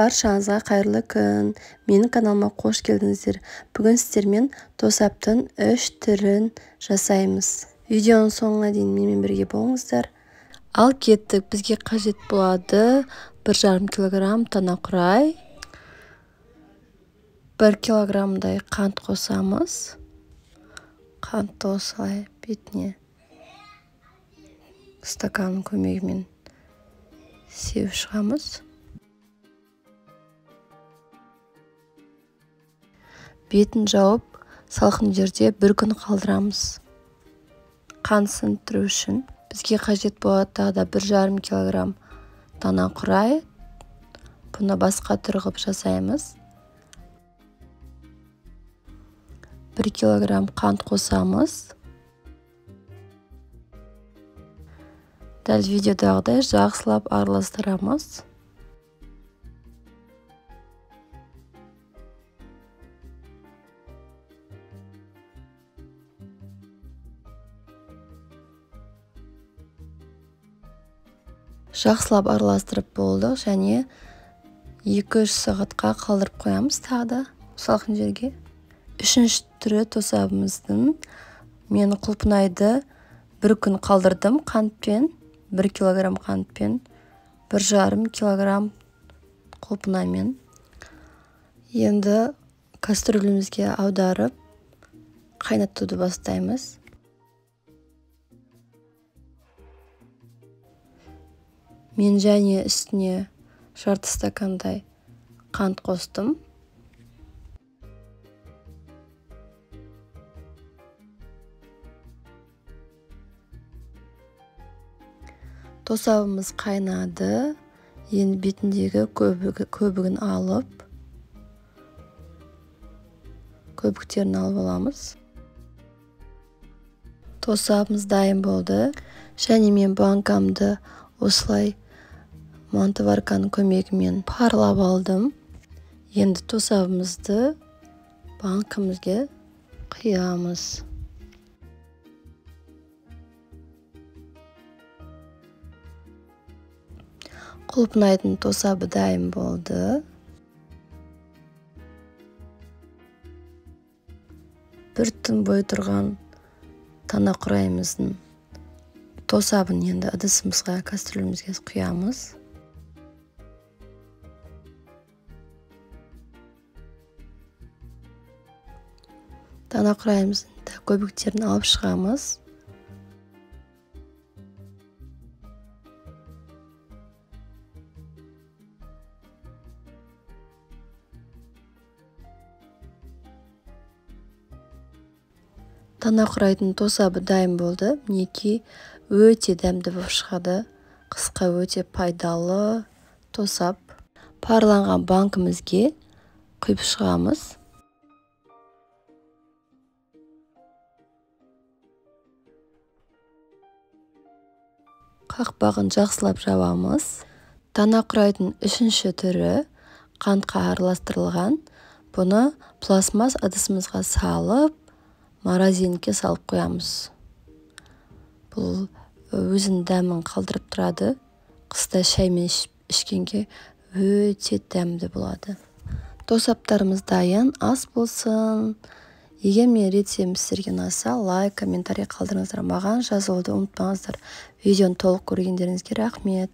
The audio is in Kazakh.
Баршаңызға қайырлы күн. Менің каналыма қош келдіңіздер. Бүгін сіздермен тосаптың 3 түрін жасаймыз. Видеоның соңына дейін менімен бірге болыңыздар. Ал кеттік. Бізге қажет болады 1,5 килограмм тана құрай, 1 килограммдай қант қосамыз. Қантты осылай бетіне стаканның көмегімен сеуіп шығамыз. Бетін жауып, салқын жерде бір күн қалдырамыз. Қант сіңдіру үшін бізге қажет болады тағы да 1,5 килограмм дана құрай. Бұны басқа түр қылып жасаймыз. 1 килограмм қант қосамыз. Дәл видеодағыдай жақсылап араластырамыз. Жақсылап араластырып болдық және 2-3 сағатқа қалдырып қоямыз тағы да салқын жерге. Үшінші түрі тосабымыздың, мен құлпынайды бір күн қалдырдым қантпен, 1 килограмм қантпен, 1,5 килограмм құлпынаймен. Енді кастрюлімізге аударып қайнатуды бастаймыз. Мен және үстіне жарты стакандай қант қостым. Тосабымыз қайнады. Енді бетіндегі көбігін алып, көбіктерін алып аламыз. Тосабымыз дайын болды. Және мен банкамды осылай мантоварканың көмегімен парлап алдым. Енді тосабымызды банкамызға құямыз. Құлпынайдың тосабы дайын болды. Бір түн бойы тұрған тана құрайымыздың тосабын енді ыдысымызға, кастрюлімізге құямыз. Тана құрайымыздың көбіктерін алып шығамыз. Тана құрайтын тосабы дайын болды. Мінекей, өте дәмді болып шығады. Қысқа өте пайдалы тосап. Парланған банкімізге құйып шығамыз. Қақпағын жақсылап жабамыз. Тана құрайтын үшінші түрі қантқа араластырылған. Бұны пластмасс ыдысымызға салып, морозильникке салып қоямыз. Бұл өзінің дәмін қалдырып тұрады. Қыста шаймен ішкенге өте дәмді болады. Тосаптарымыз дайын, ас болсын. Егер мен рецептім сіздерге ұнаса, лайк, комментарий қалдырыңыздар. Маған жазылуды ұмытпаңыздар. Видеоны толық көргендеріңізге рахмет.